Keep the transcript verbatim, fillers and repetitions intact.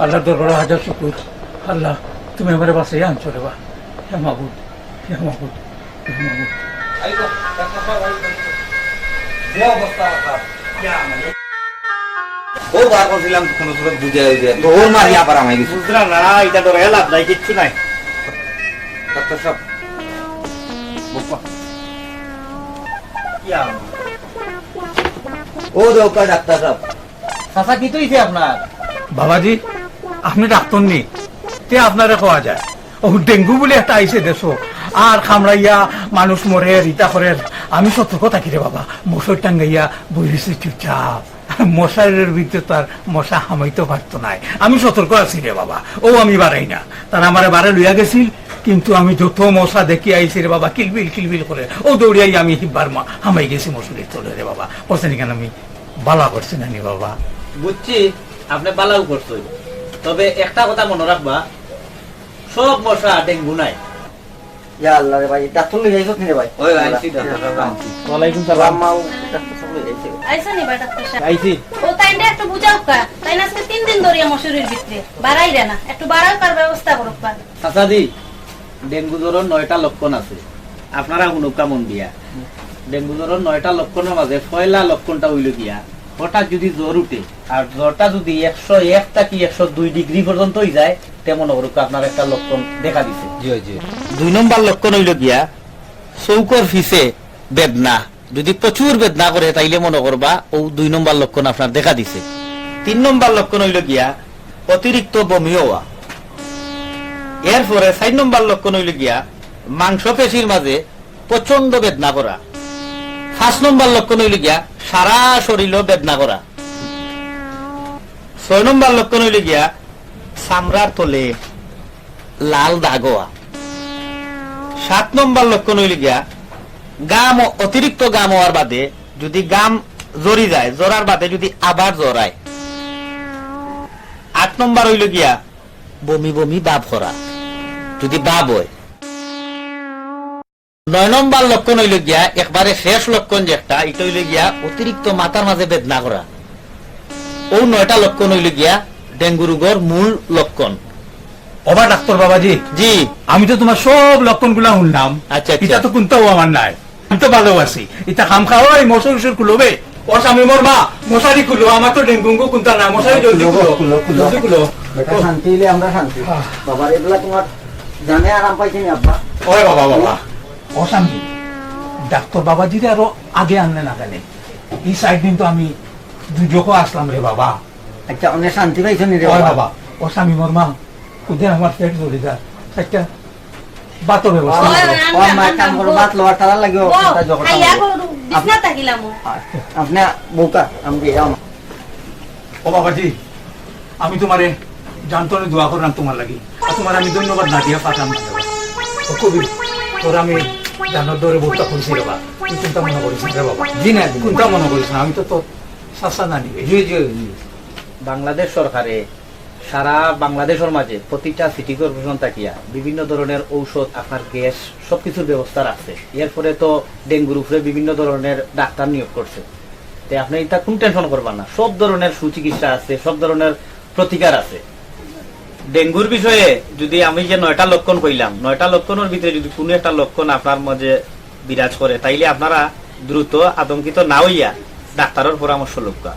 আল্লাহর দরবারে হাজার শুকুর। আল্লাহ, তুমি আমারে বাঁচাইয়া আনছো রে বা। হে মাবুদ, হে মাবুদ, হে মাবুদ। যে অবস্থা, বাবা। ও বার করছিলাম, কোনো সুরত বুঝে অইবে। তো ওর মারি আবার আমায় গেছে। বুঝলা না, এটা ডরে লাভ নাই, কিচ্ছু নাই। ডাক্তার সাহেব, বউকা। ও দৌকা ডাক্তার সাহেব। চাচা, কিতা অইছে আপনার? বাবাজি, আপনে ডাক্তার নি, তে আপনারে কওয়া যায়। ও ডেঙ্গু বুলে একটা আইছে দেশো, আর কামড়াইয়া মানুষ মরের, ইতা করের। আমি সতর্ক থাকি রে বাবা, মশারি টাঙ্গাইয়া বই রইছি চুপচাপ। মশারির ভিতরে তো আর মশা হামাইতো পারতো নায়। আমি সতর্ক আছি রে বাবা, ও আমি বাড়াই না। তারা আমারে বারে লইয়া গেছিল, কিন্তু আমি যত মশা দেখি আইছি রে বাবা, কিলবিল কিলবিল করে, ও দৌড়িয়াই আমি হিব্বার মা-, হামাই গেছি মশারির তলে রে বাবা। বুঝছেন কেন আমি বালা করছি না নি বাবা? বুঝছি, আপনে বালাও করছইন, তবে একটা কথা মনো রাখবা, সব মশা ডেঙ্গু নায়। ইয়া আল্লাহ রে ভাই, ডাক্তার লই যাইছত নি রে ভাই? ওই ভাই, আনছি ডাক্তার সাহেব, আনছি। ওয়ালাইকুম সালাম। আম্মাও ডাক্তার সাহেব লই যাইছে। আইছো নি বা ডাক্তার সাহেব? আইছি। ও তাইনরে একটু বুঝাউক্কা, তাইন আজকে তিন দিন ধরিয়া মশারির ভিতরে, বাড়াইরা না, একটু বাড়াউক্কার ব্যবস্থা করউক্কা। চাচাজি, ডেঙ্গু জ্বরর নয়টা লক্ষণ আছে, আপনারা হুনউক্কা মন দিয়া। ডেঙ্গু জ্বরর নয়টা লক্ষণর মাঝে পয়লা লক্ষণটা অইলো গিয়া, হঠাৎ যুদি জ্বর উঠে, আর জ্বরটা যুদি একশো এক থাকি একশো দুই ডিগ্রি পর্যন্ত অইযায়, তে মনো করউক্কা আপনার একটা লক্ষণ দেখা দিছে। জি, জি। দুই নম্বর লক্ষণ অইলো গিয়া, চউখর পিছে বেদনা। যুদি প্রচুর বেদনা করে, তাইলে মনো করবা অউ দুই নম্বর লক্ষণ আপনার দেখা দিছে। তিন নম্বর লক্ষণ অইলো গিয়া অতিরিক্ত বমি অওয়া। এরপরে চাইর নম্বর লক্ষণ অইলো গিয়া মাংসপেশির মাঝে প্রচণ্ড বেদনা করা। পাঁচ নম্বর লক্ষণ অইলো গিয়া সারা শরীলো বেদনা করা। ছয় নম্বর লক্ষণ অইলো গিয়া চামড়ার তলে লাল দাগ অওয়া। সাত নম্বর লক্ষণ অইলো গিয়া ঘাম, অতিরিক্ত ঘাম অওয়ার বাদে যুদি ঘাম ঝরি যায়, ঝরার বাদে যুদি আবার জ্বর আয়। আট নম্বর অইলো গিয়া বমি বমি ভাব করা, যুদি ভাব অয়। নয় নম্বর লক্ষণ অইলো গিয়া, একবারে শেষ লক্ষণ যেটা, ইটা অইলো গিয়া অতিরিক্ত মাথার মাঝে বেদনা করা। অউ নয়টা লক্ষণ অইলো গিয়া ডেঙ্গু রোগর মূল লক্ষণ। ওবা ডাক্তার বাবাজি, জি। আমি তো তুমার সব লক্ষণগুলা হুনলাম। আচ্ছা, আচ্ছা। ইটা তো কুনটাও আমার নাই, আমি তো ভালা আছি। ইতা কাম খাওয়াই মশারি উশারি খুলো বে। ও শামিমর মা, মশারি খুলো, আমার তো ডেঙ্গু উঙ্গু কুনটা না, মশারি জলদি খুলো, খুলো, খুলো। জলদি খুলো। বেটা শান্তি অইলে আমরা শান্তি। আহ। বাবার এগুলা তুমার জানে আরাম পাইছে নি আব্বা? ওরে বাবা, বাবা। ও শামি, ডাক্তার বাবাজিরে আরো আগে আনলে না কেনে? ই চাইর দিন তো আমি দুজখো আছলাম রে বাবা। আচ্ছা, অনেক শান্তি পাইছো নি রে ওরে বাবা? বাবা, ও শামিমর মা, খুদে আমার পেট জ্বলি যায়। একটা ভাতর ব্যবস্থা করো। ও, আম্মা, এক কাম করো, ভাত লওয়ার তারা লাগে, ও, ওটা জগৎ খাইয়া আমার। করো, বিছনা থাকিলাম। আপনে বউকা, আমি যাই, আমার। ও বাবাজি, আমি তুমারে জানতনে দোয়া করলাম তুমার লাগি। আর তুমারে আমি ধন্যবাদ না দিয়া পারলাম না। ও কবির, তোরে আমি জানর দরে বউকা কইছি রে বাবা। তুই কুনটা মনো করিস না রে বাবা। জি না, জি না। কুনটা মনো করিস না, আমি তো তোর চাচা নানি রে। জি, জি, জি। বাংলাদেশ সরকারে সারা বাংলাদেশর মাঝে প্রতিটা সিটি কর্পোরেশন থাকিয়া বিভিন্ন ধরনের ঔষধ, আপনার গ্যাস, সবকিছুর ব্যবস্থা রাখছে। এরপরে তো ডেঙ্গুর উপরে বিভিন্ন ধরনের ডাক্তার নিয়োগ করছে। তে আপনে ইতা কুনু টেনশন করবা না, সব ধরনের সুচিকিৎসা আছে, সব ধরনের প্রতিকার আছে। ডেঙ্গুর বিষয়ে যুদি আমি যে নয়টা লক্ষণ কইলাম, নয়টা লক্ষণর ভিতরে যুদি কুনু একটা লক্ষণ আপনার মাঝে বিরাজ করে, তাইলে আপনারা দ্রুত আতঙ্কিত না অইয়া ডাক্তারর পরামর্শ লউক্কা।